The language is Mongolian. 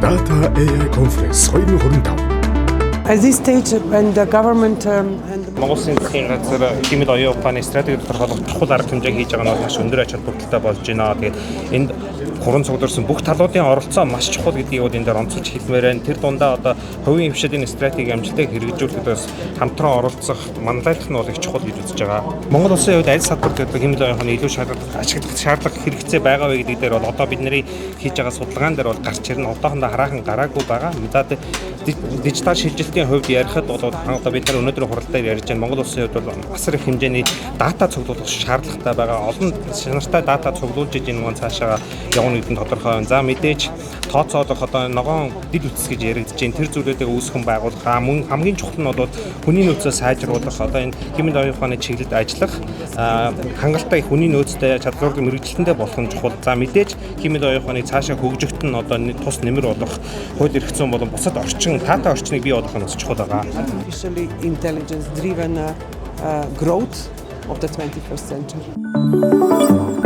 Data AI Conference 2025. At this stage, when the government and Монгол Улсын засгийн газар хиймэл оюун ухааны стратеги тодорхойлох чухал арга хэмжээ хийж байгаа нь бол маш өндөр ач холбогдолтой болж байна. Тэгээд энд хуран цугларсан бүх талуудын оролцоо маш чухал гэдгийг бол энэ дээр онцолж хэлмээр байна. Тэр дундаа одоо хувийн хэвшлийн стратеги амжилттай хэрэгжүүлэхэд бас хамтран оролцох, манлайлах нь бол их чухал гэж үзэж байгаа. Монгол улсын хувьд аль салбарт одоо хиймэл оюун ухааны илүү шаардлага, ашиглах шаардлага, хэрэгцээ байгаа вэ гэдэг дээр бол одоо бидний хийж байгаа судалгаан дээр бол гарч ирнэ. Одоохондоо хараахан гараагүй байгаа. За, дижитал шилжилтийн хувьд ярихад бол одоо бид нар өнөөдөр хурал дээр ярьж байна. Монгол улсын хувьд бол асар их хэмжээний дата цуглуулах шаардлагатай байгаа. Олон чанартай дата цуглуулж иж энэ маань цаашаа явна гэдэг нь тодорхой байна. За, мэдээж тооцоолох, одоо ногоон дэд бүтц гэж яригдж байна. Тэр зүйлүүдийг үүсгэн байгуулах, мөн хамгийн чухал нь бол хүний нөөцөө сайжруулах, одоо энэ хиймэл оюун ухааны чиглэлд ажиллах, хангалттай их хүний нөөцтэй, чадвартай, мэргэжилтэнтэй болох нь чухал. За, мэдээж хиймэл оюун ухааныг цаашаа хөгжихт нь одоо тус нэмэр болох хууль эрх зүйн болон бусад орчин, таатай орчныг бий болгох нь бас чухал байгаа. Artificially intelligence driven growth of the 21st century.